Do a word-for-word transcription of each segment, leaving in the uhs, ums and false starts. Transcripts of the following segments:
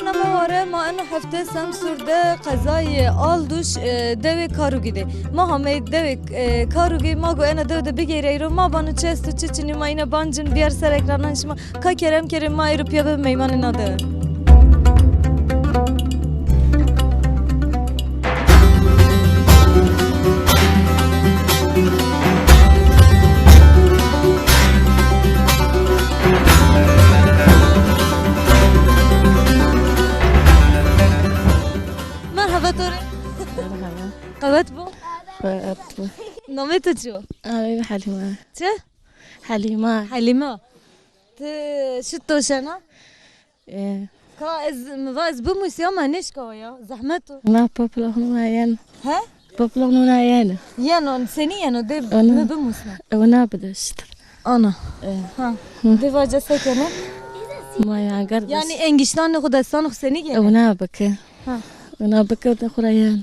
Nama ware ma eno hefte Semsûr de qezayê Alduş, e, dewê Karûgî de. Ma hamey dewê, e, Karûgî, ma got ena dew de bigêreyro, ma bano çi esto, çi çinî, ma îne bancin biyar ser ekranan şima. Ka kerem kerê ma êro piya be meymanê na dewe. Merhaba Tore. Merhaba. Qewet bo? Qewet bo. Namê tu çi yo? Namê min Helîma. Çi? Helîma. Helîma. Tu şit doşena? Ee. Ka ez, mi va ez bimûsî ama nêşkawa ya. Zehmet o. Na, paplon nûna yeno. He? Paplon nûna yeno. Yeno, senî yeno, dê mi bimûsne. Ew na bide işte. Ana. Ee. Ha. Hı. Dê vace se kene? Ma ya, gar. Yani engiştanê xwe, destanê xwe senî gene? Ew na bike. Ha. Ew na bike, de xwe ra yeno.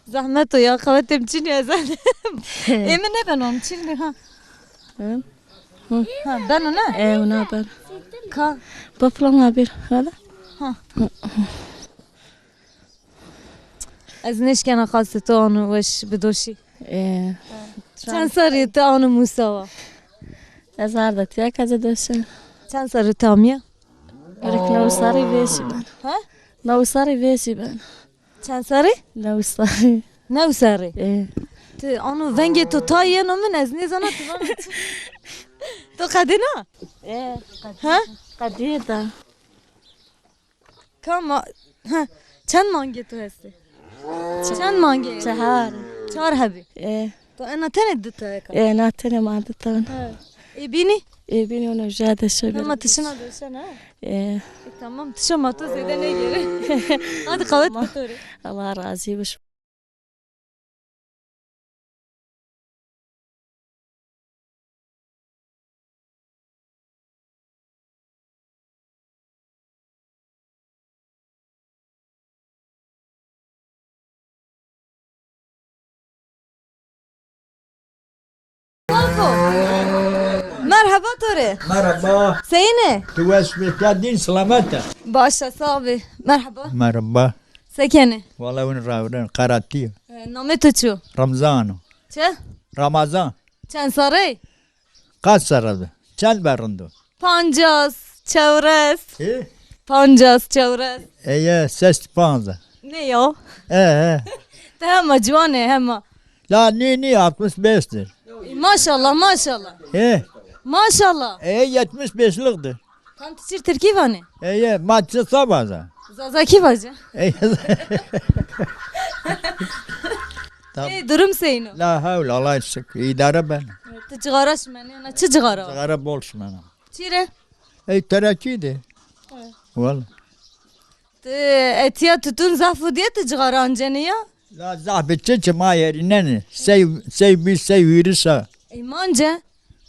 Zehmet o ya, qewetê min çinî ez. Ê min nêbeno, min çinî ha. Hı? Hı. Ha, beno ne? E, ona ben. Ka? Bafla ma bir, hala. Ha. Ez nêşkena qasê to ano weş bidoşî. E. Çend serî te ano Musawa? Ez arda tiya kaze doşe. Çend serî te amiye? Erik new serî vêşî ben. Ha? New serî vêşî ben. Çend serî? New serî. New serî? Ê. Tu ano vengê tu tay yeno min, ez nêzana tu vana çi. Tu qedê na? Ê, qedê. Ha? Qedê da. Ka ma, ha, çend mangê tu hestê? Çend mangê? Çehar. Çar hebî. Ê. To ena tenê du tayeka? E, na tenê ma du tane. Ha. Ê bînî? Ê bînî ona jade şebe. Ama tişina doşe ne? E. E, tamam, tişa ma to zêde negere. Hadi qewet bi to re. Allah razî biş. Merhaba Tore. Merhaba. Seyine? Tu weş be, te dîn selamet e. Başa, sağ be. Merhaba. Merhaba. Sekene? Wala win rawren, karatiye. E, namê tu çi? Ramazan. Çi? Ramazan. Çend serre? Kaç serre be? Çend be rindo? Pancas, çewres. He? Pancas, çewres. Eye, sest panza. Ne ya? E, e. Te hema ciwan e, hema. La nî, nî, altmış beştir. E, maşallah, maşallah. He? Maşallah. E, yetmiş beşliktir. Tam tu çir Tirkî vanê? Eye, ma çi sabaza. Zazakî vace. Eye. Tam. E, durum seyno? La hewle, Allah şükür. İdare ben. Tu cigara şimenê, na çi cigara? Cigara bol şimena. Çi re? Ey, terakî de. He. Wala. Tu etiya tutun zaf û diye tu cigara ancenê ya? La zaf bi çi çi ma yerînenê. Sey, sey bî, sey wîrisa. Ey, mance?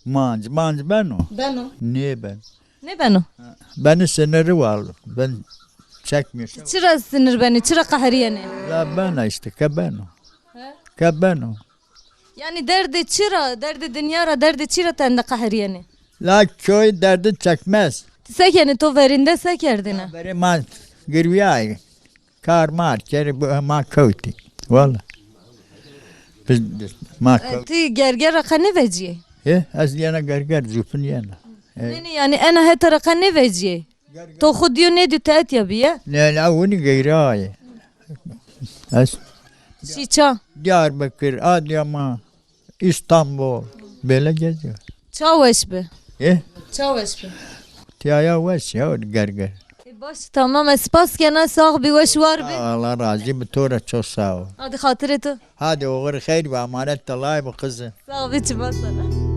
Manc, manc beno? Beno. Nê ben. Nê beno? Beni siniri var. Ben çekmiyor. Çira sinir benê, çira qehriyenê? La bena işte, ke beno. He? Ke beno. Yani derdê çira, derdê dinya ra, derdê çira tende qehriyenê? La köy derdi çekmez. Sekenê to verinde sekerdine? Verê ma girviyayê. Kar mar kerê bi ma kewtî. Wala. Biz ma E, kewtî. Ti gerger re qe nêveciyê? He, ez yena gerger, zûfin yena. He. Nê, nê, yani ena heta re qe nêveciyê? To xwe diyo nêdî te etiya biye? Ne, ne, winî geyraye. Ez Şîça. Diyarbekir, Adıyaman, İstanbul. Böyle geziyor. Ça weş bi. E? Ça weş bi. Tiyaya weş ya, gerger. E, baş, tamam, ez spas kena, sax bi, weş war bi. Allah razı bi, to re çok sağ ol. Hadi xatirê tu. Hadi oğur xeyr ve emanet Allah'a bu kızı. Sağ ol, çima sana.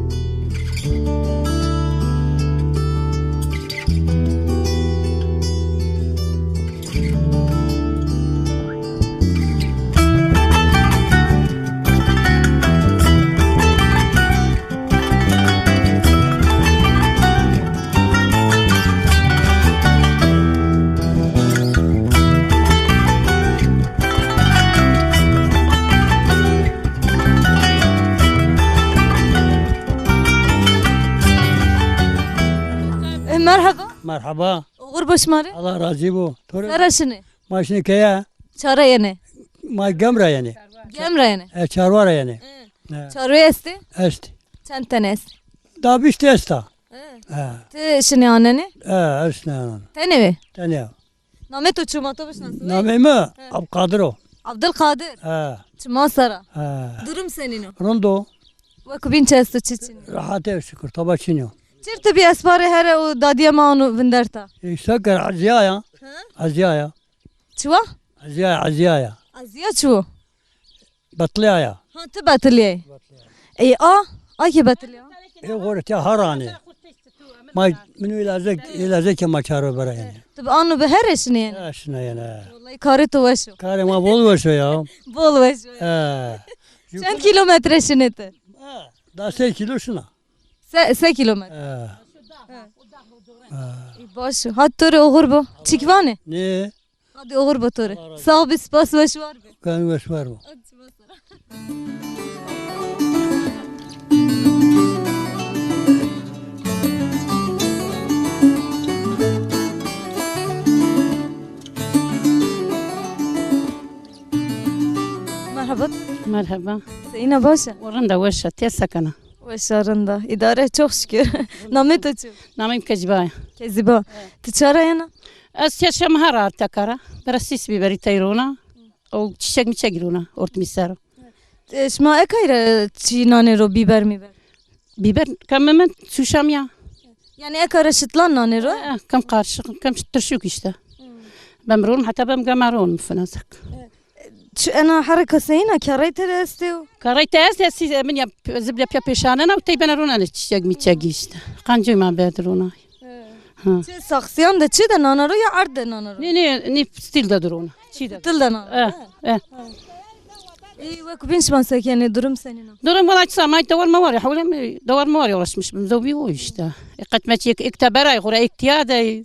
E, merhaba. Merhaba. Oxir bo şima re? Allah razî bo. To re? Sera şinê? Ma şinê keye? Çara yenê? Ma Gemra yenê. Gemra yenê? E, Çarwara yenê. He. Çarwê estê? Est. Çend tene est? Da bîst esta. He. He. Ti şinê anenê? He, ez şinê anan. Tenê wê? Tenê. Namê to çi, ma to bişnasim? Namê mi? He. Abdulkadir o. Abdulkadir? He. Çima sera? He. Durum senîn o? Rind o. Wekî bîn çi esto, çi çinî? Rehat e, şükür, taba çinî yo. Çir tu bî esparê here û dadiye ma û vinderta? E, îşte ker eziyaya. He? Eziyaya. Çiwa? Eziyaya, eziyaya. Eziya çiwo? Betliyaya. Ha, tu betliyayî. Ê, a? A kê betliya? Ê, xoretiya haranê. Ma min û ilazek, ilazek ma çaro bera yani. Tu bi an û bi herê şinê yani? Ya, şinê yani. Vallahi karê tu weş o. Karê ma bol weş o ya. Bol weş o. He. Çend kilometre şinê tu? Ha, da sê kilo şina. Se, sê kilometre. He. He. Ê, baş o. Hat to re oxir bo. Çîk vanê? Ne? Hadi oxir bo to re. Sax bî, spas, weş war be. Kan weş war bo. Hadi spas. Merhaba. Merhaba. Seyîna baş e? Rind e, weş e. Tê sekene. Weş e, rind e. Îdare, çok şükür. Namê to çi? Namê min Kezîba ye. Kezîba. Evet. Tu çara yena? Ez ya şem her arte kara. Bera sîs bîberî teyrona. O çiçek miçek rona, ortmî ser. E, şima ekayre çi nanê ro, bîber mîber? Bîber, kam min çûşam ya. Yani ekayre şitlan nanê ro? Eh, kam qarşıq, kam turşuk işte. Hmm. Bem ron, hatta bem gama ron, mifina zek. Çi ena hereka seyîna, kerrey te de estê o? Kerrey te estê, ez min ya, zibla piya pêşanena û tey bena rona ne çiçek miçek işte. Qancê ma bed rona. He. Ha. Çi saksiyan de çi de nana ro ya erd de nana ro? Ne, ne, ne stil de durona. Çi de? Stil de nana. Eh, eh. Ê, wek bin şima sekenê, durum senîn o? Durum valla çi samay dewar me var ya, hewle mi, dewar me var ya uğraşmış bim, zewbî o işte. E, qet me çi ek, ek te beray, xora ek tiya de.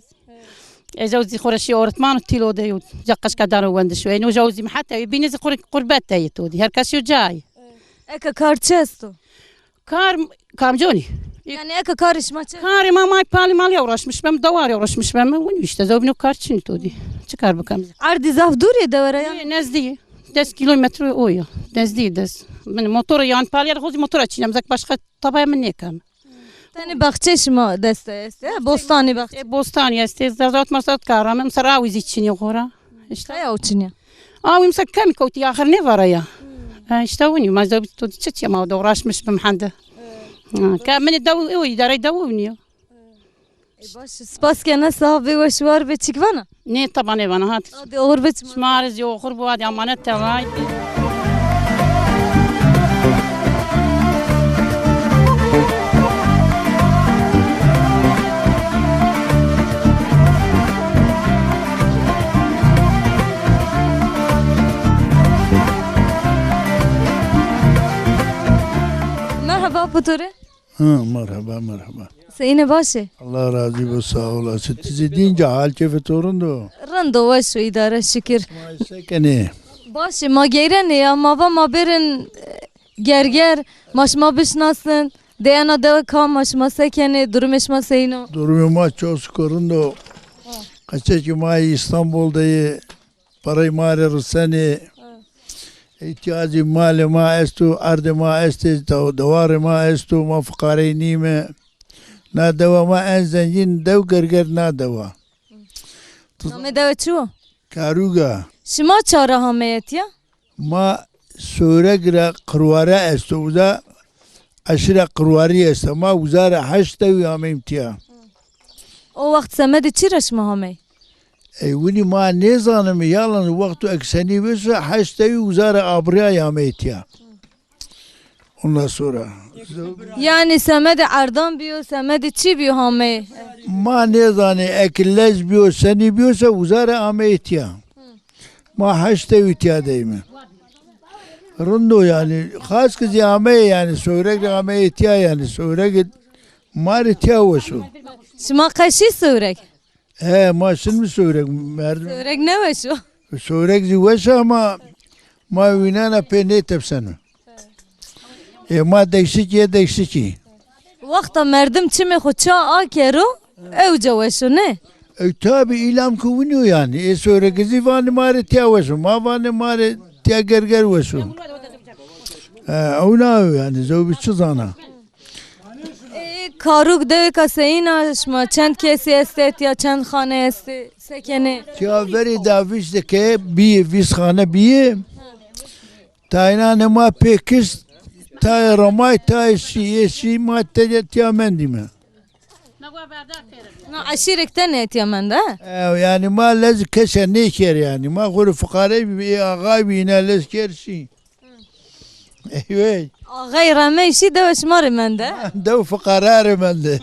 E, jawzî xora şi öğretmen tilo de, ca qaşka dano wendiş. E, no jawzî mi hatta, e, bînê zî xora qurbet de yê to di. Her kes yo cay. Eke kar çi esto? Kar, kamconî. Yani eke karê şima çi? Karê ma may palî malî uğraşmış bem, dewar uğraşmış bem. Win işte, zewbîno kar çin to di. Çi kar bikem? Erdî zaf dûr yê dewere ya? Ne, nezdî. Des kilometre o ya. Nezdî des. Min motora yan palî xozî motora çînem. Zek başka tabaya min nêkem. Tenê baxçe şima deste est, he? Bostanî baxçe. E, bostanî est. Zazat masat karam. Em ser awî zî çinî xora. İşte. Kaya o çinî? Awî mesela kemî kewtî axir nêvara ya. E, işte winî, ma zewbî to çi çi ma uğraşmış bim hende. Ha, ke min dew, o îdare dew winî. E, baş, spas kene, sax be, weş war be, çik vana? Ne, taba nêvana, hat. Hadi oxir be çima. Şima re zî oxir bo, hadi amanet te vay. Merhaba, Puturi. Ha, merhaba, merhaba. Seyîne baş e? Allah razî bo, sağ olasın. Ti zî dînca hal kêfê to rind o? Rind o, weş o, îdare şikir. Ma sekenê? Baş e, ma geyrenê ya, ma va ma bêrin, e, gerger, ma şima bişnasin. Dê ena dewe kam, ma şima sekenê, durumê şima seyîn o? Durumê ma çok şikir rind o. Qeçekî ma yê Îstanbul de yê. Parey ma re risenê, îhtiyacî malê ma esto, erdê ma estê, dew-, dewarê ma esto, ma fiqarey nîme. Na dewa ma en zengîn dew gerger na dewa. Namê dewe çi wo? Karûga. Şima çara hameyetiya? Ma Sowreg re Qirware esto, uza eşîra Qirwarî esta. Ma uza re heşt dewî ameyim tiya. O wext semedê çi re şima hamey? Ey, winî ma nêzanim, yalan wexto eksenî bise heşt dewî uza re abriya ameyê tiya. Ondan sonra. Yani semedê erdan biyo, semedê çi biyo hamey? Ma nêzanê, eki lez biyo, senî biyo se uza re ameyê tiya. Ma heşt dewî tiya deyme. Rind o yani. Xas ki zî ameyê yani. Sowreg re ameyê tiya yani. Sowreg ma re tiya weş o. Şima qeşî Sowreg? He, ma şin mi Sowreg? Merdim. Sowreg ne weş o? Sowreg zî weş e ama ma wînana pê nêtepseno. Ê ma deşikî ye, deşikî. Wexta merdim çimê xwe ça akero, ewca weş o, ne? Ew tabî îlam ku winî yo yanî. Ê Soregizî vanê ma rê tiya weş o. Ma vanê ma rê tiya Gerger weş o. E, ew na yo yanî. Zewbî çi zana? Ê, Karûk dewêka seyîn a, şima çend kesî estê, tiya çend xane estê, sekenê? Tiya verê da vîst dike, bîyê vîst xane bîyê. Tayna nema pêkist, tayê Romay, tayê şî, yê şî ma te tiya mendîme. Na eşîrek tenê tiya mende? Ew, yanî ma lez kese nêker yanî. Ma xwe rê fiqare bî, ê axay bî, îna lez ker şî. Ey wey. Axay Remey şî dewe şima rê mende? Dew fiqare rê mende.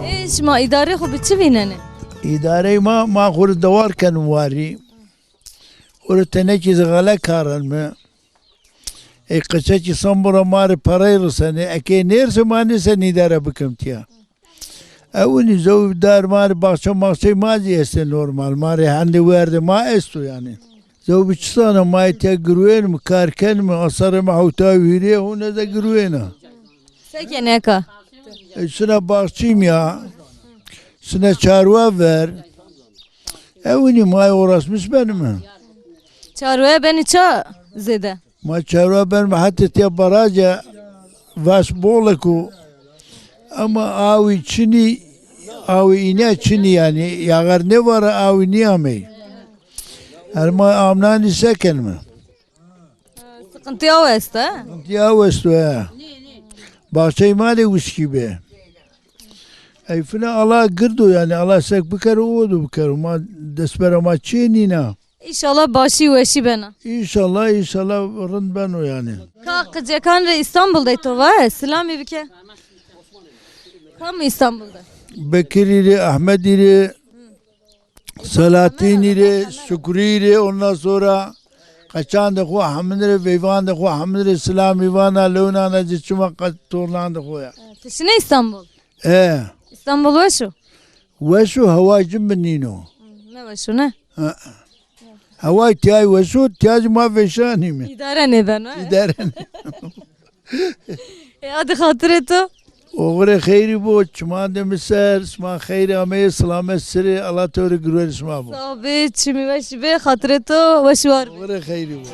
Ê, şima îdarê xwe bi çi vînenê? Îdareyê ma, ma xwe rê dewar kenim warî. Xwe rê tenekî zixele karin mi. Ê qeçekî Sambora ma rê perey risenê. Ekê nêrse ma nêsen îdare bikim tiya. Ew winî zewbî dar ma rê baxçe maxçeyê ma zî estê normal. Ma rê hendê werdê ma esto yanî. Zewbî çi zana ma yê tiya girwên mi, kar ken mi, asarê me hewta wîrê, hûn eze girwêna. Sekeneka? E, sine baxçî mi ya, sine çarwa ver. Ew winî ma yê uğraşmış benim. Çarwaya benî ça zêde? Ma çarwa ben me heta tiya baraja vaş bolek û ama awî çinî, awî îne çinî yanî, yaxar nêvara awî nîyamey. Her ma amnanî seken mi. Sıkıntı ya o esta? Sıkıntı ya o esto he. Bahçeyê ma lê wişkî be. Ey fina Allah girdo yanî, Allah sek bikero, o do bikero. Ma destbera ma çê nîna. İnşallah başî weşî bena. İnşallah, inşallah rind beno yanî. Ka qicekan rê İstanbul de to va, silamî bike. Kam İstanbul de? Bekirî rê, Ahmedî rê, Selatînî rê, Şukrî rê, ondan sonra qeçan de xwe hemîn rê, veyvan de xwe hemîn rê, silamî vana, lewnan ez çima qet tornan de xwe ya. Tişine İstanbul? E. İstanbul weş o? Weş o, hewa jin bi nîno. Ne weş o, ne? Ha. Hewa tiyay weş o, tiya jî ma veşanî me. İdare nêbeno, he? İdare ne. E, hadi xatirê to. Oxirê xeyrî bo, çiman de mi ser, sima xeyrî ameyê, silamet sirê, Allah te were girwerî sima bo. Sağ be, çimî weş be, xatirê to, weş war be. Oxirê xeyrî bo.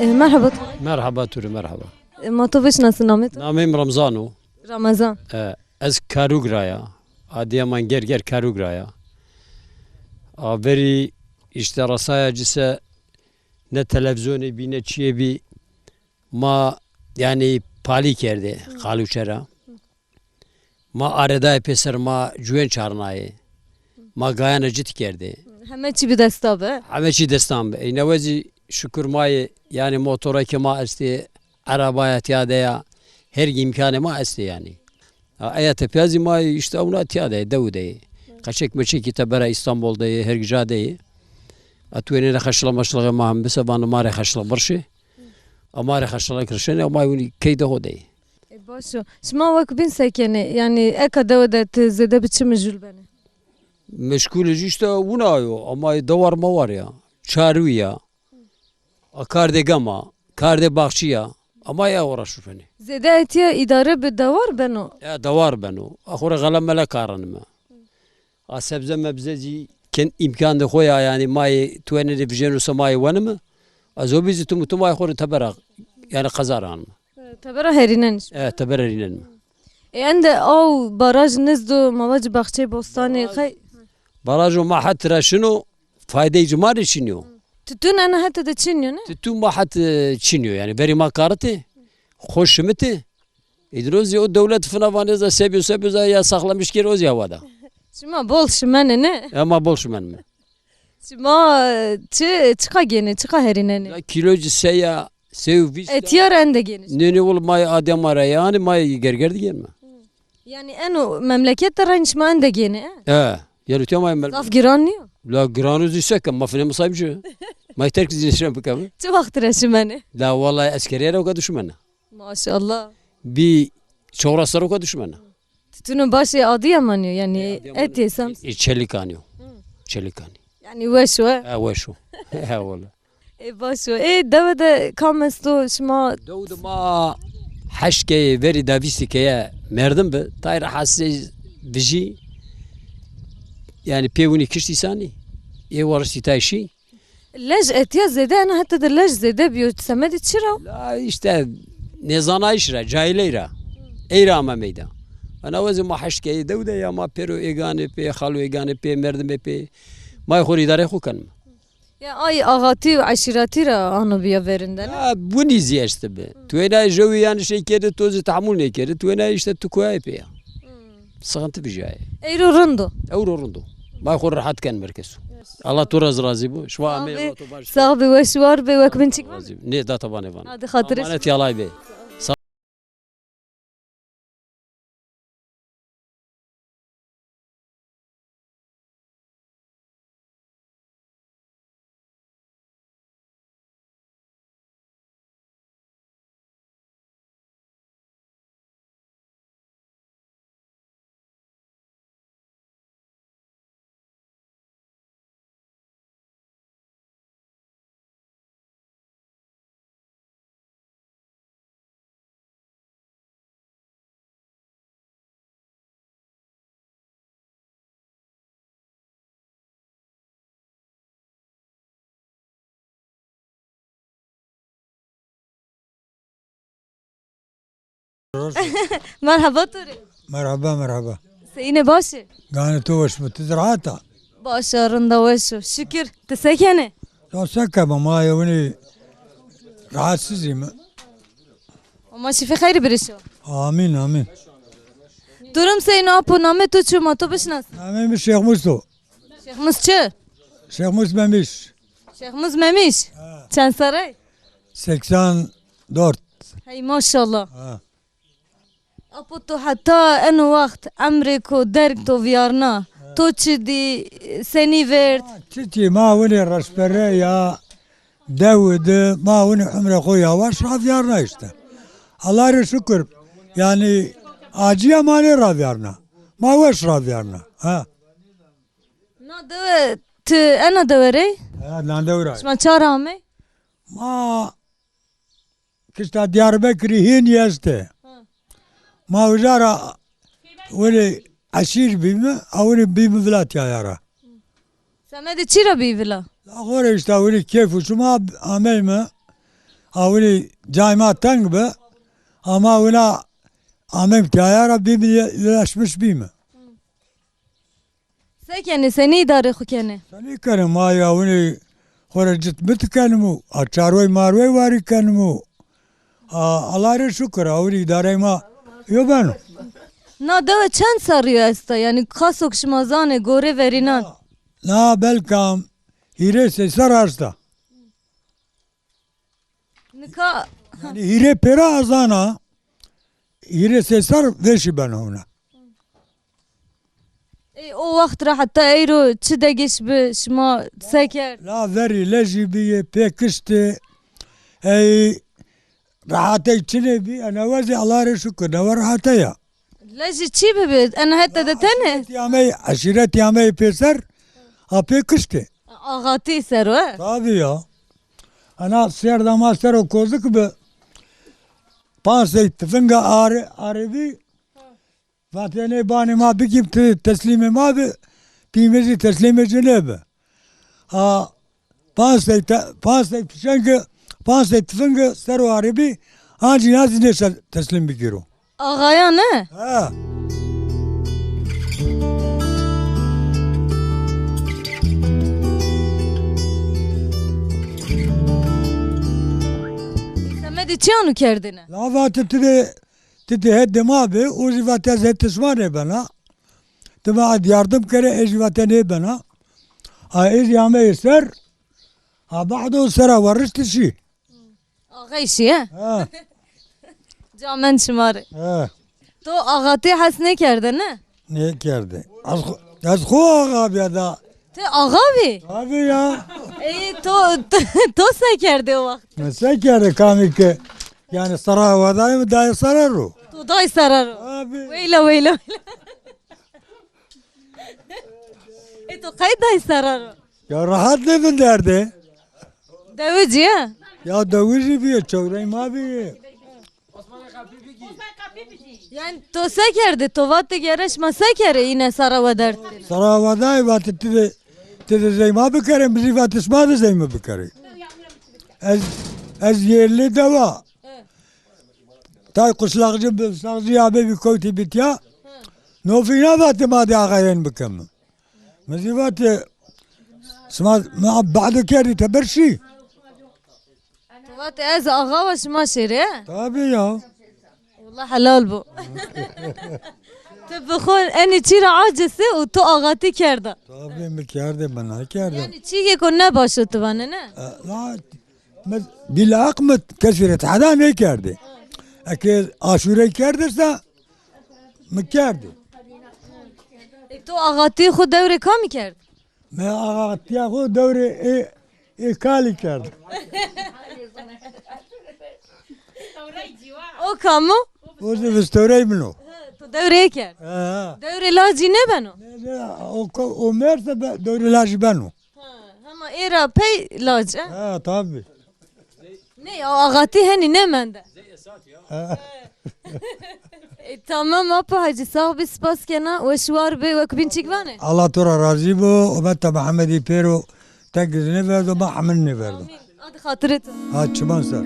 E, merhaba. Merhaba Turi, merhaba. E, ma to bişnasin, namê to? Namê min Remzan o. Ramazan. E, ez Karûg ra ya. Adiyaman Gerger Karûg ra ya. A verî işte resaya cise ne televizyonê bî ne çiyê bî ma yani palî kerdê Xalûçe ra. Ma aredayê pêser ma ciwên çarnayê. Ma gayana cit kerdê. Heme çî bi desta be. Heme çî destan be. Ey newe zî şukur ma yê, yani motorekê ma estê, erebaya tiya de ya, her imkanê ma estê yani. Ha, eya tepiya zî ma işte ewna tiya de, dew de yê. Qeçek meçekî te bera İstanbul de yê, her gija de yê. A tu wênê xeşla meşlixê ma hem bise, van ma rê xeşlix birşê. A ma rê xeşlix kirşenê, a ma winî key de xo de yê. E, baş o. Şima wek bîn sekenê, yanî eka dewe de ti zêde bi çi mijûl benê? Meşgûlê jî işte wina yo, ama dewar mewar ya, çarwî ya, a kardê gema, kardê baxçî ya, ama ya uğraşî benê. Zêde etiya îdare bi dewar beno? Ya dewar beno. A xo rê xele mele karin me. A sebze mebze zî ken îmkan de xo ya, yanî mayê tuwenê de vijêno se mayê wenime. A zobî zî tim û tim mayê xo rê tebera, yani qezaran me. Tebera herînen. E, tebera herînen me. E, ende aw baraj nizdo mavaci baxçeyê bostanê xey? Barajo ma het ra şino, faydeyê ci ma rê çinyo. Tütün ene hete de çinyo, ne? Tütün ma het, e, çinyo, yani verî ma karite, xo şimite. Îdro zî o dewlet fina vanê za sebyo sebyo za ya saxlamiş kir o zî hewada. Şima bol şimenê, ne? Ema bol şimen me. Şima, e, çi, çiqa gênê, çiqa herînenê? Ya kilo ci se ya, se û vîst ya. Etiya re ende gênê? Nê, nê, wol may adem ara yani may Gerger de gênme. Yani eno memleket de reyn şima ende gênê, e? E. Yero tiya ma mel. Zaf giran niyo? La giran û zî seke, ma finê misayim jî. Ma terk zî nişen bikeme. Çi wext re şimene? La wallahi eskeriye re weke duşmene. Maşallah. Bi çewra ser weke duşmene. Titûnê başê Adıyaman yo, yani Adıyaman, etê sem. E, Çelikan yo. Hı. Çelikan. Yani weş we. Ha, weş o. Ha, wala. E, baş o. E, dewe de kam esto şima? Dew de ma heşt keye verî da vîstî keye merdim bi. Tay rahatsız bijî. Yani pê winî kişt îsanî. Ê wariştî tay şî. Lej etiya zêde, ena heta de lej zêde biyo, semedê çi ra? La işte, nêzanayîş ra, cahiley ra. Ey ra me meydan. Ena wezê ma heşt keyê dew de ya, ma pêro êganê pê, xalo êganê pê, merdimê pê. Ma xo îdarê xo kenim. Ya ay axatî û eşîretî ra ano biya verinde, ne? Ya winî zî eşti bi. Tu êna jewî yan şey kerde, to zî tahmul nêkerde, tu êna işte tu koyayê pê ya. Sıkıntı bir şey. Eyro rind o. Eyro rind o. Ma xo rahat ken merkez. Allah to razı razı bu. Şifa amê, Allah to baş. Sağ be, weş war be, wek min çik. Razı. Ne da tabanê van. Hadi xatirê. Emanet yalay be. Merhaba Torê. Merhaba, merhaba. Seyîne baş e? Ganê to weş be, tu zî rahat a? Baş a, rind a, weş o. Şikir. Tu se kenê? Ya se kema, ma yewinî rahatsizî me. Ma şifê xeyrî birişo. Amîn, amîn. Durum seyîne apo, namê to çi, ma to bişnas? Namê min Şêx Musto. Şêx Mus çi? Şêx Mus Memiş. Şêx Mus Memiş? Ha. Çend serre? Seksen dört. Hey maşallah. Ha. Apo to heta eno wext emrê ko derg to viyarna, to çi dî, senî vêrd? Çiçî ma winî reşpere ya dew di, ma winî umrê xo yawaş raviyarna işte. Allah rê şukir. Yani acîya ma nêraviyarna. Ma weş raviyarna. Ha. Na dewe, tu ena dewe rê? Ha, na dewe rê. Şima çar amey? Ma kişta Diyarbekirî hînî este. Hı. Ma uca ra winî eşîr bîme, a winî bîme vila tiyaya ra. Semedê çi ra bî vila? La xo rê işte winî kêf û şima ameyme, a winî cay ma teng be, ama wina ameyme tiyaya ra bîme ye-, yerleşmiş bîme. Se kenê, senî îdarê xwe kenê? Senî kenim, ma ya winî xwe re cit mit kenim û a çarwey marwey warî kenim û a, Allah rê şukir, a winî îdarey ma yo beno. Na dewe çend serrî yo esta? Yanî kasok şima zanê, gorê verînan. Na, na belkam hîrê sê serr esta. Nika. Yanî hîrê pêra ez zana, hîrê sê serr vêşî beno hûna. Ê, o wext ra heta eyro çi degiş bi şima se kerd? La verî lejî bîyê, pê kiştê. Ey, rehatey çinê bî, ena wezê Allah rê şukir, newe rehate ya. Lejî çi bibi? Ena heta de tenê? Eşîretî amey, eşîretî amey pêser, a pê kiştê. Axatî ser o, he? Tabii ya. Ana ser de ma ser o kozik bi. Pansey tifinga are-, arebî. Vatenê banê ma bigîm, tu teslîmê ma bi. Pîmê zî teslîmê ci nebe. A, Pansey te-, pansey fişengi, pansey tifingi ser û aribî, ancî nazî nêşe teslîm bigîro. Axaya ne? Ha. Semedê çi anu kerdine? La vate tu de, tu de het de ma be, o zî vate ez het de şima nêbena. Tu ma yardım kere, ez jî vate nêbena. A ez jî ameyê ser, a bado sera weriştişî. Axayîşî, he? He. Camen şima rê. He. To axatî hes nêkerde, ne? Nêkerde. Az xo-, Ez xwe axa bîya da. Tu axa bî? Tabii ya. Ey, to, to, to se kerdê o wext? Ne se kerdê kamî ke? Yani sera wedayê mi dayê sera ro. To dayê sera ro. Abi. Weyla, weyla, weyla. Ê, to qey dayê sera ro? Ya rahat ne bin derdê. Dewicî ye? Ya dewicî bîye, çewrey ma bîye. Yani to se kerdê? To vat tu gere şima se kerê îne sera we derdikirî? Sera wedayê vat tu de, tu de zey ma bikerê, bizî vat şima de zey mi bikerê. Ez, ez yerli dewa. Tay quşlaqcı, bilsaqcı ya be bir koti bitya. Nofina vat ma de ağayên bikem. Mizî vat, e, sima, ma ba'de kerdî te berşî. Tu vat ez axa wa şima şêrê, he? Tabii ya. Wallah helal bo. Tu bi xwe enî çî re aciz î û tu axatî kerda. Tabii mi kerde, ben ne kerdim. Yani çîkê ku ne baş o tu vane, ne? E, la, mi, bilak mi kesî re tehda ne kerdi. Eke aşure kerdisa, mi kerdi. E, tu axatî xwe dewrê kamî kerd? Me axatiya xwe dewrê ê, ê kalî kerd. O kam o? O zî vistewrey min o. Ha, tu dewrê kerd. Ha, ha. Dewrê lacî ne beno? Ne, ne, o ko-, o merse be, dewrê lacî beno. Ha, hema êra pey lac, e? Ha, tabii. Ne ya, axatî henî ne mende. Ha. E, tamam, Apo Hacı, sax bî, spas kena, weş war bê, wek bîn çîk vanê. Allah tu ra razî bo, ummeta Mihemedî pêro te giz nêverdo, ma hemin nêverdo. Amîn. Hadi xatirê tu. Ha, çiman ser.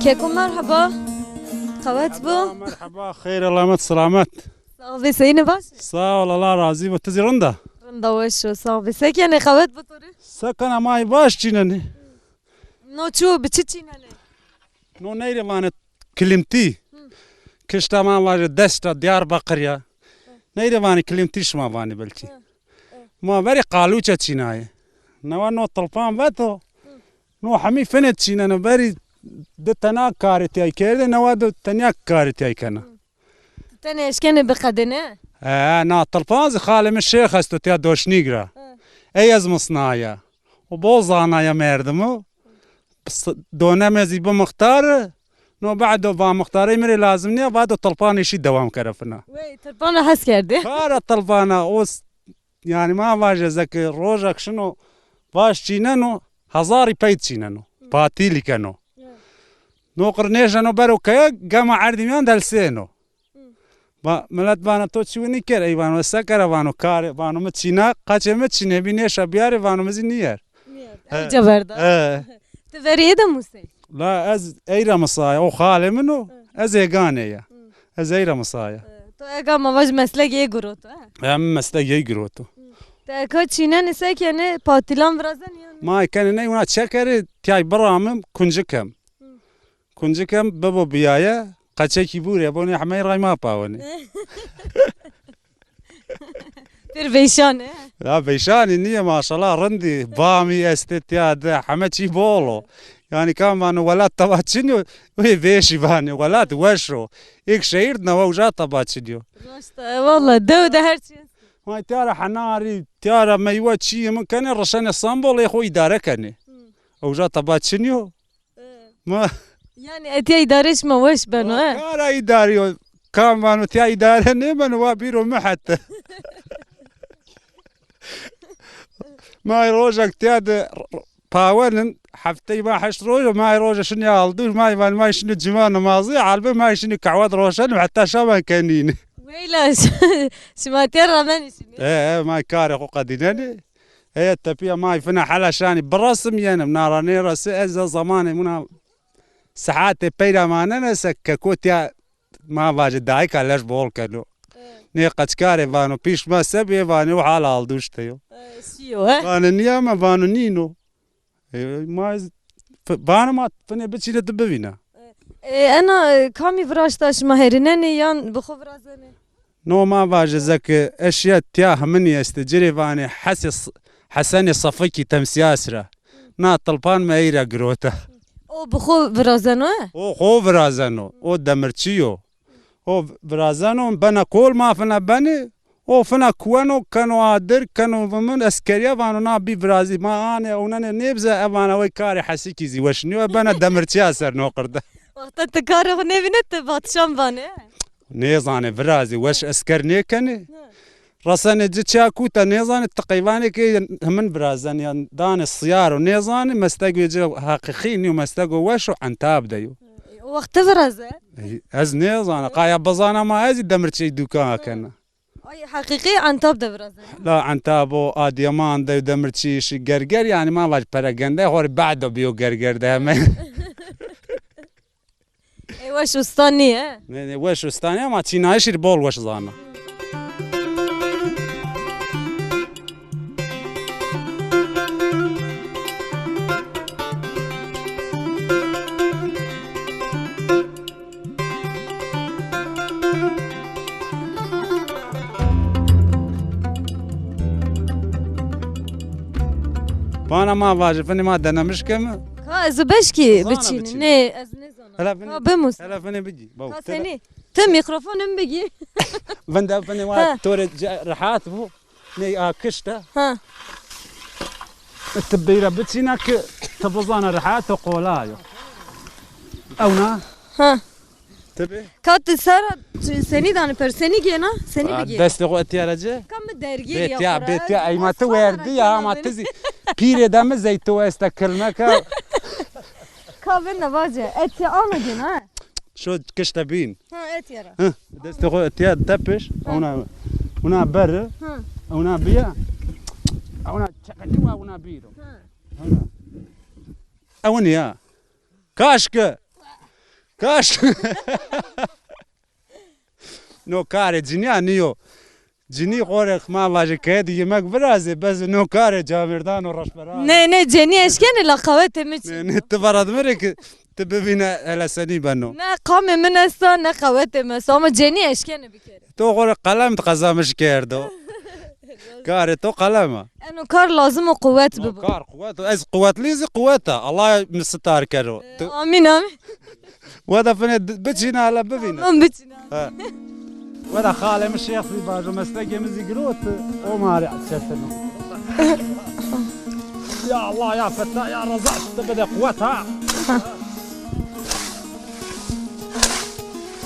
Keko merhaba. Qewet bo. Merhaba, merhaba, xeyr, alamet, selamet. Sax bî, seyîne baş? Sağ ol, Allah razî bo. Tu zî rinda? Rinda weş o, sax bî. Se kenê, qewet bo to rê? Se kena, ma yê baş çînenê. No çû, bi çi çînenê? No neyre vanê kilimtî. Hı. Kişta ma vaje desta Diyarbakir ya. Hı. Neyre vanê kilimtî, şima vanê belkî. Hı. Hı. Ma verê qalûçe çînayê. Newa no tilpan veto. Hı. No hemî finê çîneno, berî di tena karê tiyay kerdê, newa di tenya karê tiyay kena. Hı. Tenê eşkenê biqedê, ne? He, na tilpan zî xalê min şêx esto tiya Doşnîg ra. He. Ey ez misnaya. O bol zanaya merdim o. Pis-, doneme zî bi mixtar. No ba'do va mixtarê min rê lazim niye, va do tilpanê şî dewam kere fina. Wey, tilpana hez kerdê. Kara tilpana, o s-, yani ma vaje zeke rojek şino, vaş çîneno, hezarî peyd çîneno. Hı. Patîlî keno. Hı. No qir nêjeno bero keye, gema erdî miyan delsêno. Hı. Va, milet vana to çi winî ker, ey vano, se kere vano, karê, vano, mi çîna, qaçê mi çînê bî nêşa biyarê, vano, mi zî niyer. Niyer. He. Ew ceverda. He. Tu veriyê de musey? La ez ey re misaya, o xalê min o, he, ez êganê ya. Hı. Ez ey re misaya. He. To ega ma vaj meslek yê giroto, he? Em meslek yê giroto. Hı. Te ka çînenê se kenê, patilan virazenê yan? Ma kenê ney wina çekerê, tiyay biramim, kuncikem. Hı. Kuncikem bibo biyaye, qeçekî bûrê, bonê hemey ray ma pawenê. Pir veyşan e. Ya veyşanî niye maşallah rindî, bamî estê tiya de, heme çî bol o. Yani kam vano welat teva çin yo, wê vêşî vanê, welat weş o. Êk şehîr di newe uca teva çin yo. Rast e, walla, dew de her çi. May tiya re henarî, tiya re meywe çi ye min kenê, rişenê Stenbolê xwe îdare kenê. Hı. Uca teva çin yo. Ee. Ma. Yani etiya îdarê şima weş beno, he? Kara îdarê yo. Kam vano tiya îdare nêbeno, wa bîro mi hete. May rojek tiya de pawenin, hefteyê ma heşt roj, may roje şinî aldûr, may van may şinî cima namazî, albe may şinî kahwet roşen, heta şaman kenîn. Weyla, şima tiya ramenî şinî? E, e, may karê xwe qedînenê. Heye tepiya may fina hela şanî biresim yenim, nara nêresi ez de zamanê muna saetê peyra manene se keko tiya ma vaje dayika leş bol keno. Nê qeçkarê vano, pîş me se bê vanê û hala aldûşte yo. E, şiyo, he? Vanê niya me vano nîno. E, ma ez, f-, vano ma finê biçîne tu bivîne. E, ena, e, kamî viraşta şima herinenê yan bi xwe virazenê? No ma vaje zeke eşya tiya hemini este. Cirê vanê Hesê S-, Hesenê Safiki temsiyas ra. Na tilpan me eyra girota. O bi xwe virazeno e? O xo virazeno. O demirçî yo. O virazeno, bena kol ma fina benê. O fina kuweno keno adir keno bi min eskeriya vano na bî virazî. Ma anê ewnenê nêbize evana wey karê Hesikî zî weş niyo. E bena demirçiya ser no qirde. Wexta tu karê xwe nêvîne tu vatişan vanê. Nêzanê virazî weş esker nêkenê. Resenê ci çiya kû te nêzanê ti qeyvanê ke hemin virazen yan danê siyar û nêzanê mestegê ci heqîqî nîyo, mestego weş û entab de yo. O wext tu viraze? Ey, ez nêzana, qaya bizana ma ez ê demirçî dûkan kena. Ay heqîqî entab de viraze. La entab o Adiyaman de demirçî şi gerger yani ma vaj peregende xor ba'do biyo gerger de hemen. Ê weş usta nîye? Nê, nê, weş usta nîye ama çînayişî bol weş zana. Bana ma vajifini ma denemiş kemi. Ka ez beşkî biçînim. Nê, ez nêzanim. Hele finê, ha, bimus. Hele finê bigî. Bak, ha, tele- senî? Ti mîkrofonê min bigî. Vinde finê wa, ha, tore ce-, rehat bû. Ney a kişte. Ha. Ti bêra biçîna ki ti bizana rehat û qolay o. Ewna. Ha. Tabii. Ka tu sera senî dane per senî gêna, senî bigê. Destê xwe etiyara ce. Ka mi dergîr ya. Betiya, betiya, ey ma tu werdî ya, ama tu zî pîrê de mi zey tu esta kilmeka. Ka vin de vace, eti ana gêna, ha? Şu kişte bîn. Ha, etiyara. Hı, destê xwe etiya tepiş, ha, ona, ona ber, ha, ona biya, ona çeketi wa ona bîro. Ha. Ona. Ew ne ya? Kaşke. Kaşke. No karê cinîya nîyo. Cinî xorê xma vaje keye di yemek virazê, bez no karê camêrdan û reşberan. Ne, ne, cenî eşkenê la qewetê min çi? Ne, ne, tu veradmirê ki tu bivîne hele senî beno. Ne qamê min esta, ne qewetê min esta, ama cenî eşkenê bikerê. To xorê qelem di qeza min ji kerdo. Karê to qelem e. Eno kar lazim o quwet bibo. Kar quwet o. Ez quwetlî zî quwet e. Allah min sitar kero. E, amîn, amîn. Weda finê di-, biçîne hele bivîne. Tamam, biçîne. He. Weda xalê min şêx zî bajo meslegê min zî girot. O marê çetin. Ya Allah ya Fettah ya Rezzak, tu bide quwet ha.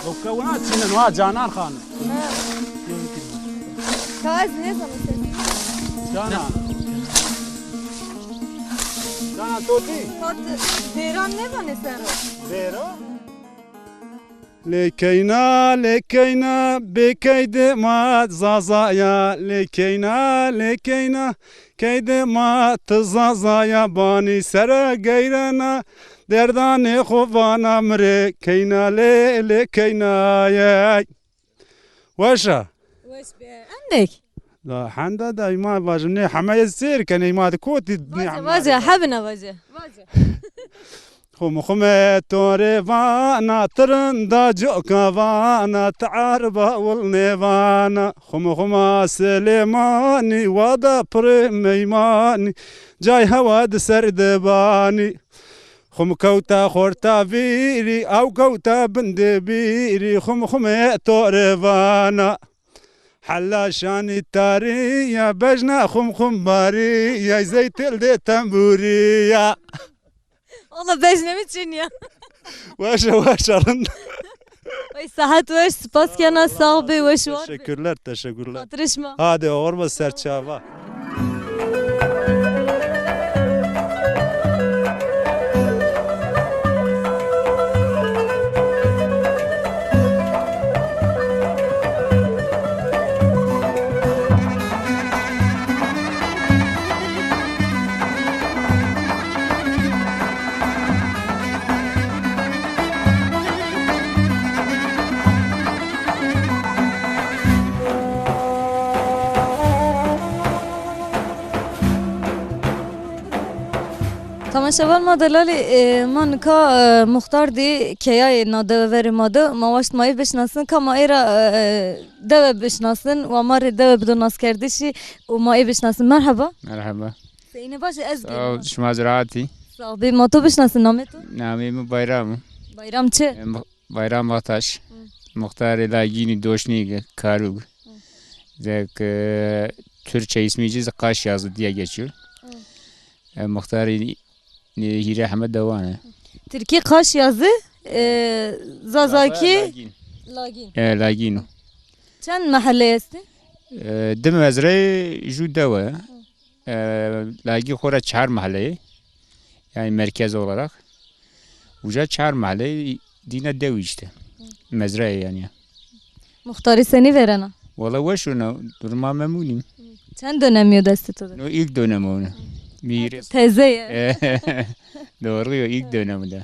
Ew kewna çînin ha Canan Xan. Ka ez nêzanim sesî. Cana. Cana to tî? Ka tu dêran nevanê ser o. Dêro? Lê keyna, lê keyna, bê keydê ma Zaza ya. Lê keyna, lê keyna, keydê ma ti Zaza ya. Banî sere geyrena, derdanê xwe vana mirê. Keyna lê, lê keyna ye. Weş e. Weş be. Endek. La henda da îma vajim nê hemeyê sêr kenê îma di kotî nê. Vaje, hemeyê vaje, hebine vaje. Vaje. Xum xume torê vana, tirinda coka vana, ti erba wil nêvana. Xum xuma Silêmanî, wada pirê meymanî, cay hewa di ser dibanî. Xum kewta xorta vîrî, ew kewta bindê bîrî, xum xumê torê vana. Hella şanî tarî ya, bejna xum xum barî ya, zeytil dê tembûrî ya. Wala bejnê min çin ya. Weş e, weş e, rind. Wey, sahet weş, spas kena, sağ be, weş war be. Teşekkürler, teşekkürler. Xatirê şima. Hadi, oxir be, serçava. Temaşevan ma delalî, e, ma nika, e, muxtar dî keyayê na dewe verê ma de, ma waşt ma ê bişnasin, ka ma ê ra, e, dewe bişnasin, wa ma rê dewe bido naskerdişî û ma ê bişnasin. Merheba. Merheba. Seyîne baş e, ez Sağ ol, gênim. Şima ziraatî. Sağ ol, bê ma to bişnasin, namê to? Namê min Bayram e. Bayram çi? E, Mu-, Bayram Ataş. Hı. Muxtarê Lagînî Doşnîg, Karug. Hı. Zek, e, Türkçe ismi Kaş yazı diye geçiyor. Hı. E, muxtarê, e, Hîrê Hemed Dewan e. Tirkî Kaş yazı, e, Zazakî Lagîn. Lagîn. E, Lagîn o. Çend mehelle esti? E, di mezreyê jû dewe. Hı. E, Lagî xora çar mehelleyê. Yani merkez olarak. Uca çar mehelleyê dîne dew işte. Hı. Mezreyê yani. Muxtarî senî verena? Wala weş ona, duruma memnunîm. Çend dönemî yo destê to de? No ilk dönem ona. Mîr. Teze ye. Doğru yo, ilk dönemde.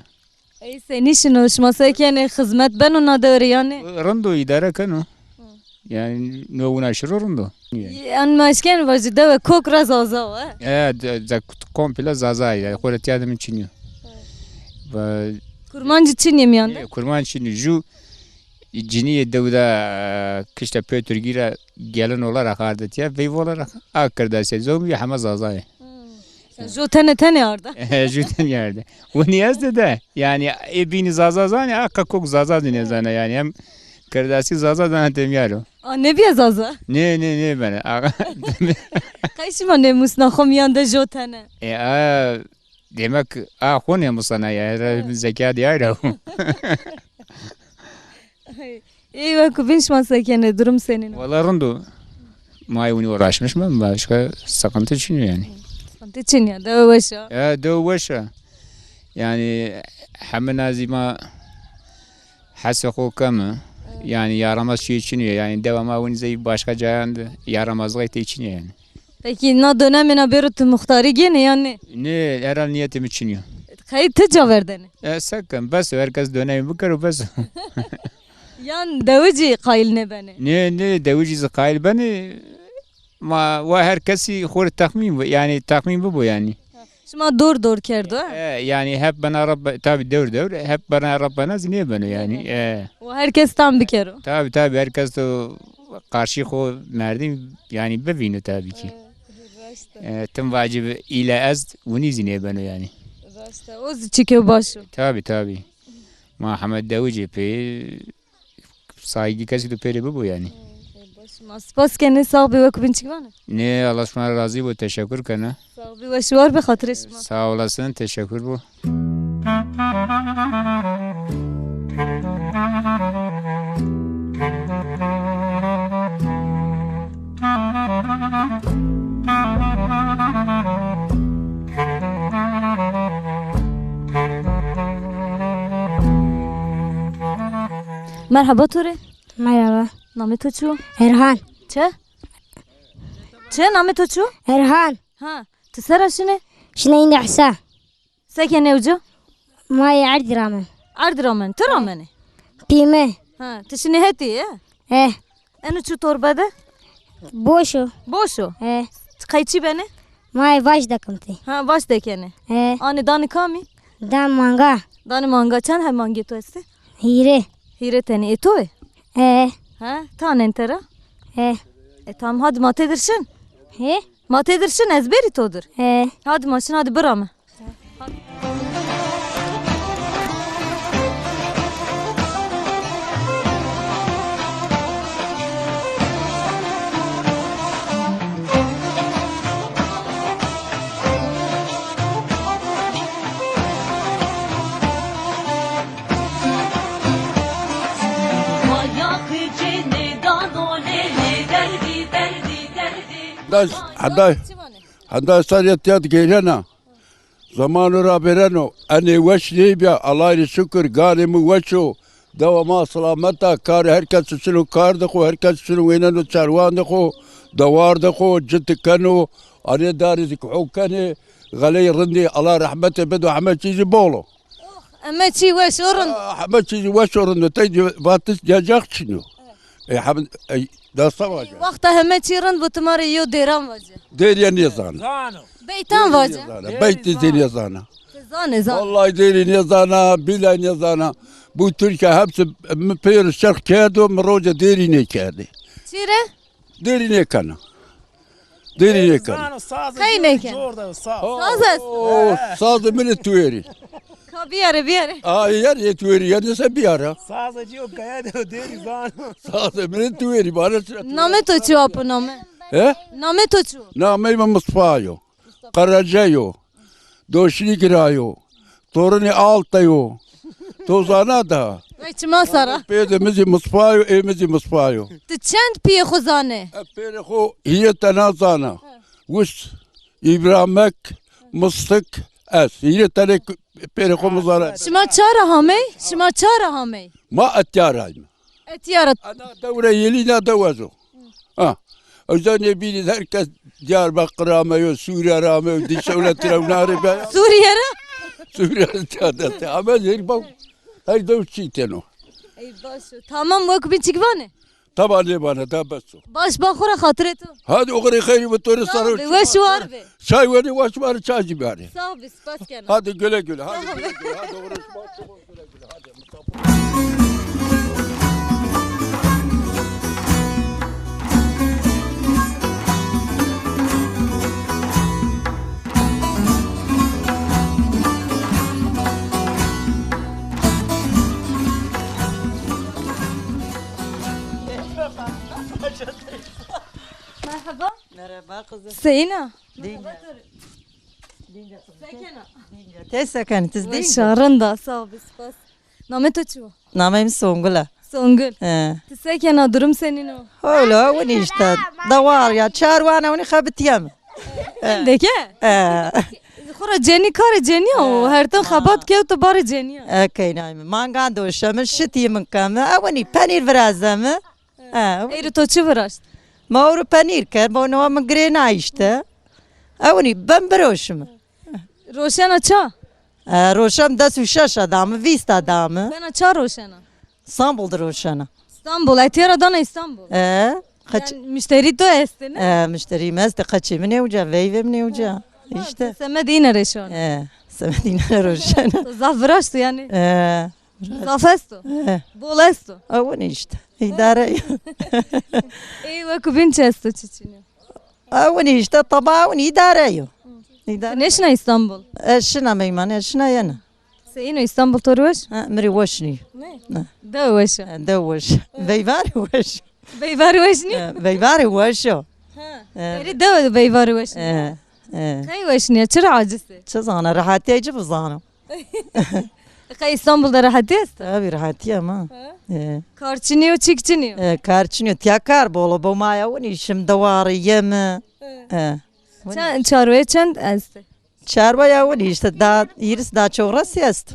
Ey senî şino, şima sekene xizmet beno na dewrê yanî? Rindo îdare keno. Hı. Yani no wina şiro rindo. Yan maşken vajî dewe kok ra Zaza wa. E, de, de, komple Zaza ye. Xoretiya de min çinyo. Hı. Ve Kurmancî çinye miyan de? Kurman çinyo. Ju Ciniyê dewda, e, kişte pêturgî re gelin olarak ardetiye, veyv olarak a kirdasiye. Zomî hema Zazayê. Hmm. Sen jo tene tene arda. Ju tene arda. Winî ez de de. Yani ê bînî Zaza zanî, a qe kok Zaza zî nêzana yani. Hem kirdasî Zaza zana temiyar o. A, nebiye Zaza? Ne, ne, ne bene. A, Qey şima nêmusna xo miyan de jo tene? E, a, demek a xo nêmusana ya. He. Zekiya diyar o. Ê, wekî bîn şima sekene, durum senîn? Wala rind o. Ma winî uğraşmış mı? Başka sıkıntı çinyo yani. Sıkıntı çinyo, dewe weş a. Ya, dewe weş a. Yani heme nazî ma hesê xo keme. Evet. Yani yaramaz şey çinyo. Yani dewa ma winî zey başka cayan de yaramazlık tê çinyo yani. Peki na dönemê na bêro tu muxtarî gênê yan nê? Nê, herhal niyetê min çinyo. Qey ti caverdene? E, sekin, bes o, herkes dönemê bikero, bes o. Yan dewicî qayil nêbenê? Nê, nê, dewicî zî qayil benê. Ma wa her kesî xwe rê texmîn bi, yani texmîn bibo yani. Şima dor dor kerdo, he? E, yani hep bena Rab, tabi dewr dewr, hep bena Rab bena zî nêbeno yani. E. Û her kes tam bikero. Tabi, tabi, her kes to qarşî xo merdim yani bivîno tabi ki. E, raşt e. E, tim vacib île ez winî zî nêbeno yani. Raşt e. O zî çikê baş o. Tabi, tabi. Ma heme dewicê pê saygı kesî tu pêrê bibo yani. Baş, ma spas kene, sağ bi, wek bin çikvane. Ne, Allah şima razî bo, teşekkür kene. Sağ bi, weş war be, xatirê şima. Sağ olasın, teşekkür bo. Merhaba Tore. Merhaba. Namê to çi yo? Erhan. Çi? Çi? Namê to çi yo? Erhan. Ha. Tu sera şine? Şine îndî Hisa. Sekene uca? Ma yê erdî ramen. Erdî ramen. Tu ramene? Pîme. Ha. Tu şine hetî ye? Eh. Eno çi torbe de? Boş o. Boş o? Eh. Qey çi bene? Ma yê vaş dekim tê. Ha, vaş dekene. Eh. Anê danê kamî? Dan manga. Danê manga. Çend heb mangê to esti? Hîrê. Hîrê tenê. Ê to ye? Eh. Ha? Tanen te ra? Eh. E, tamam, hadi ma tê dir şin. He? Ma tê dir şin, ez bêrî to dir. He. Hadi ma şin, hadi birame. Heda, heda, heda serê tiya digêrena. Zemano rabêreno, enê weş nêbiya, Allahî rê şukir, ganê min weş o. Dewa ma silamet a, karê her kes çino kar dixo, her kes çino wêneno çerwan dixo, dewar dixo, ci dikeno, anê darê zî kuho kenê, xeleyê rindê, Allah rehmetê bido, heme çî zî bol o. Heme çî weş û rind. Ah, heme çî zî weş û rind o. Tey va tişt cecax çin o. Ê hem, ey, dasta vace. Wexta heme çî rind bû, tu ma rê yo dêran vace. Dêriye nêzana. Zano. Beytan vace. Nêzana. Beytî zî nêzana. Zane, zane. Vallahi derî nêzana, bîlay nêzana. Bu Tirkiye hepsi min pêr şerh kerdo, min roja derî nêkerdê. Çi re? Derî nêkena. Derî nêkena. Zano, saz Qey nêke? Saz est. Oo, sazê min ê tuêrî. Ka biyare, biyare. Aa, yer ê tuêrî, yer nêse biyara. Sazê cî o kaya de derî zano. Sazê min ê tuêrî, bana çi? Name to çi, apo, name? He? Name to çi? Namey min Mustafa yo. Qerece yo. Doşlî Gira yo. Torunê Alta yo. To zana da. Vay, çima sara? Pê de min zî Mustafa yo, ê min zî Mustafa yo. Tu çend piyê xwe zane? Ez pêrê xwe hîrê tena zana. Wis, Îbramek, Mistik, ez. Hîrê tenê pêrê xwe min zana. Şima çara hamey? Şima çara hamey? Ma etiyara me. Etiyara. Ana dewre yelî na dewezo. Ha. Ew zanê bînî her kes Diyarbakir ame yo, Sûriye re ame yo, di şewle tire û nare be. Sûriye re? Sûriye re tiya deste. Ame zêr baw. Her dew çî teno. Ey baş o. Tamam, wek bin çik vane? Taba lê bane, da bes o. Baş ba xwe re xatirê tu. Hadi oxirê xeyrî bi to re. Sağ ol, sar o, weş war be. Çay weri weş war, çay jî bari. Sağ ol, spas kena. Hadi güle güle, hadi güle güle, hadi oxirê şima. Merhaba. Merhaba kızım. Seyna. Dinle. Dinle kızım. Sekena. Dinle. Te seken, tiz dinle. Şarında, sağ ol, spas. Namê to çi yo? Namê min Songul e. Songul. He. Tu sekena, durum senin o? Öyle, o işte. Dawar ya, çarwana, onu xebitiye mi? Deke? He. Xura ceni, karê ceni o. He. Her tim xebat kewt barê ceni. E, keynay mi. Mangan doşe mi, şitî min kemi. E, wini penîr viraze mi. He. Êrî to çi viraşt? Ma ûrû penîr kir, bo nova min girê nayişte. Ew nî, ben biroşim. Roşena ça? E, roşem des û şeş a da min, vîst a da min. Bena ça roşena? Stanbul de roşena. Stanbul, etiyara dana Stanbul. E, qeç- Yani müşterî to estê, ne? E, müşterî me estê, qeçê min ê uca, veyvê min ê uca. Ha, işte. Semedî ne reşon. E, semedî ne roşena. Zaf viraşt yani. E. Zaf esto. Eh. Bol esto. Ew ne işte. İdare. Ê, wekî bin çi esto, çi çinî? Ew ne işte, taba ew ne idare yo. İdare. Neşina İstanbul? E, şina meyman, e, şina yena. Seyino İstanbul to weş? Ha, mirî weş nî. Ne? Ne. De weş. E, de weş. Veyvar weş. Veyvar weş nî? E, veyvar weş o. Ha. E. Eri de veyvar weş nî. E, e. Qey weş nî? Çira acise? Çi zana, rahatiyê ci bizano. Qey İstanbul de rehetî est? Tabii, rehetî ama. Ha? E. Kar çinî yo, çîk çinî yo? E, kar çinî yo. Tiya kar bolo bo maya winî şim dewarî yemi. E. E. Çend, çarwê çend est? Çarwaya winî işte da hîris da çewresî est.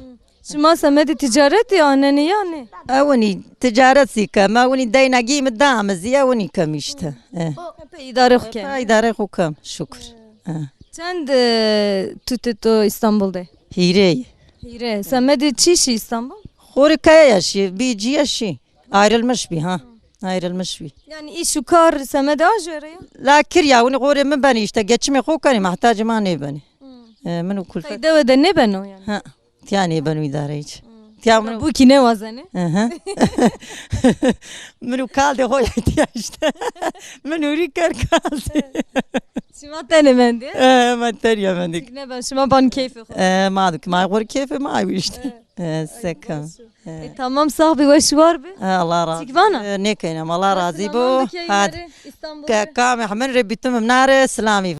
Şima semedî ticaretî anenî yanî? E, winî ticaret zî kem. E, winî deyna gî mi da mi zî, e, winî kem işte. E. Hep îdare xwe kem. E, îdare xwe kem, şükür. E. Çend, e, tutê to İstanbul de? Hîrê. Hîrê. Semedê çi şî İstanbul? Xorî keye şî, bî ciye şî. Ayrılmış bî, ha. Ayrılmış bî. Yani iş û kar semedê a jê re ya? La kir ya, winî xorê min benî işte, geçimê xwe kenî, mehtacê ma nêbenî. Hmm. E, min û kulfet. Qey dewe de nêbeno yani? Ha. Tiya nêbeno îdare hiç. Hmm. Tiya min û bûkî nêwazene? Hı hı. Min û kaldê xwe ya tiya işte. Min ûrî ker kaldê. Şima tenê mendê? E, me teriya mendê. Çik nebe, şima ban keyfê xwe. E, ma dik, ma xwe keyfê ma ew işte. E, seka. E, tamam, sax bî, weş war bî. E, Allah razı. Çik vana? E, nêkeynem, Allah razı bo. Hadi. Ke-, kamê hemin re bitim nare, selamî.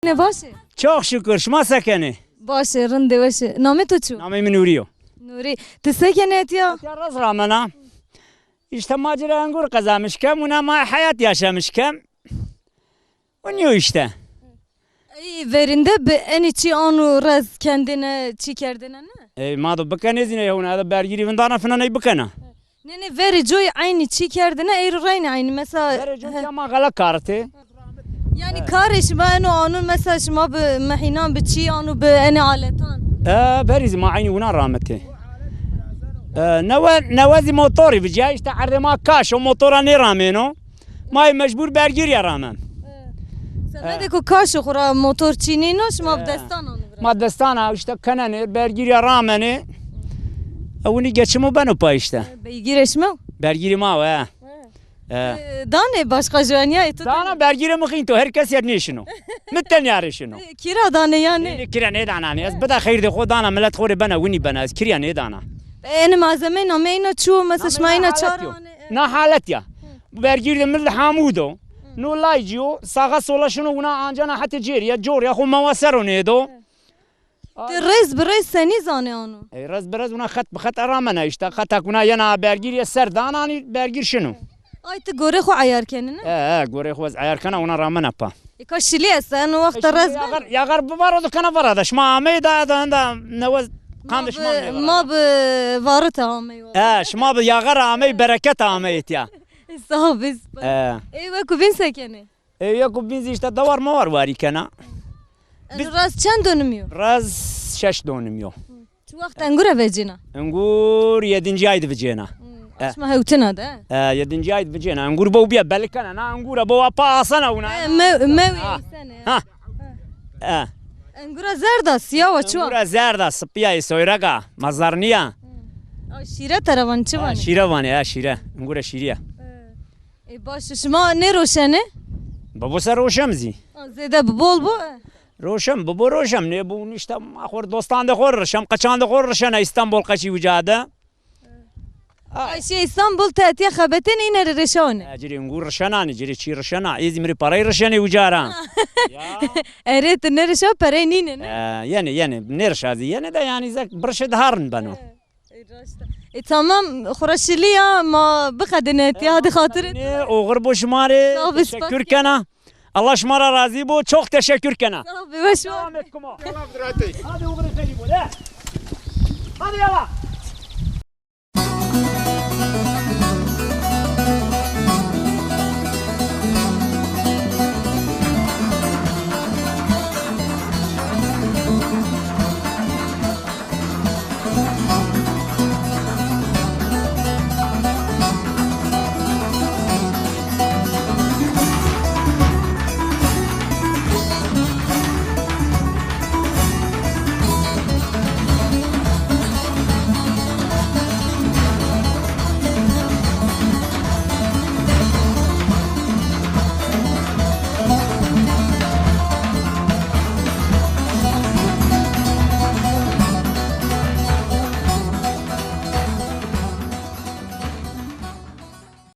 Ne baş e? Çok şükür, şima se kenê? Baş e, rind e, weş e. Namê to çi? Namê min Nûrî yo. Nûrî. Tu se kenê etiya? Ya raz ramena. İşte macera engur qezamiş kem, una ma hayat yaşamış kem. O niyo işte. Ey, verinde bi enî çî an û rez kendine çî kerdine ne? Ey, ma do bikene zîne yewna, ya da bergirî vindana fina ney bikena. Ne, ne, verê coyê eynî çî kerdine, ey reyne eynî. Mesela, Verê coyê he. Ya ma xela karite. Yani karê şima eno anû, mesela şima bi mehînan, bi çî anû, bi enê aletan. E, berî zî ma eynî wina ramite. E, newe, newe zî motorî bi cihê işte erdê ma kaş, o motora nêramêno. Ma yê mecbûr bergîriya ramem. He. Semedê ku kaşo xwe ra motor çînîno, şima bi He. destan anî bira. Ma destana işte kenenê, bergîriya ramenê. Ewinî geçimo beno pa işte. Beygîrê şima? Bergîrî ma we. He. He. E, danê başka jüeniyayê tu Dana danê? Bergîrê mi xînto, her kes yer nêşino. Mi tenya rêşino. E, kira danê yani? Nê, nê, kira nêdananê. Ez bida xeyr de xwe dana, millet xwe rê bena, winî bena. Ez kiriya nêdana. E, yani malzemeyê nameyna çû, mesela şima ina çar anê? Na halet ya. Bergîr de min li hamû do. No lay ciyo, saxa sola şino wina ancana hetê cêr ya, cor ya xo mewa ser o nêdo. Tu rêz bi rêz senî zanê ano? Ey, rêz bi rêz wina xet bi xet eramene işte. Xeta kuna yena bergîr ya ser dananî bergîr şino. Ay tu gorê xo eyar kenine? E, e, gorê xo ez eyar kena wina ramene pa. Ê ka şilî ese, eno wexta rez be. Yagar, yagar bivaro dikena vara da. Şima ameyê da, da, da, newe qandê şima bi, ne vara da. Ma bi varite ameyê. E, şima bi yagar ameyê, bereket ameyê tiya. Sağ ol, biz. E. Ê, we ku vîn sekenê? Ê, ya ku vîn zî işte dawar mawar warî kena. Eno rez çend donimiyo? Rez şeş donimiyo. Çi wext engure vecîna? Engur yedinci ay divicêna. Hmm. E. Şima hewtina de? E, yedinci ay divicêna. Engur bo biya belikana. Na engura bo pa asana una. E, me, me Ha. Sene. Ha. E. Engura zerda, siya wa çuwa? Engura zerda, spiya, soyrega, mazarniya. Hmm. Ay, şîre terevan çi Ha, vanê? Şîre vanê, ha, şîre. Engura şîriya. E, baş, şima ne roşene? Babo ser roşem zî. Ha, zêde bi bol bu. Roşem, bibo roşem, nêbûn işte, ma xwe dostan de xwe rişem, qeçan de xwe rişene, İstanbul qeçî wicade. Ay, şey, İstanbul te etiye xebetên îne re rişane. E, cirê ngu rişenani, cirê çî rişena, êzî mirî parey rişenê wicara. Ya. Erê, tu ne rişa, perey nîne, ne? E, yene, yene, ne rişa zî, yene de yani zek birşe diharin beno. E. Ê, raşt e. Ê, tamam, xwereşiliya ma biqedine, tiya hadi xatir. Ne, oxir bo şima rê. Sağ ol, teşekkür kena. Allah şima ra razî bo, çok teşekkür kena. Sağ ol, weş ol. Devam et kuma. Hadi oxir xeyrî bo, he. Hadi yala.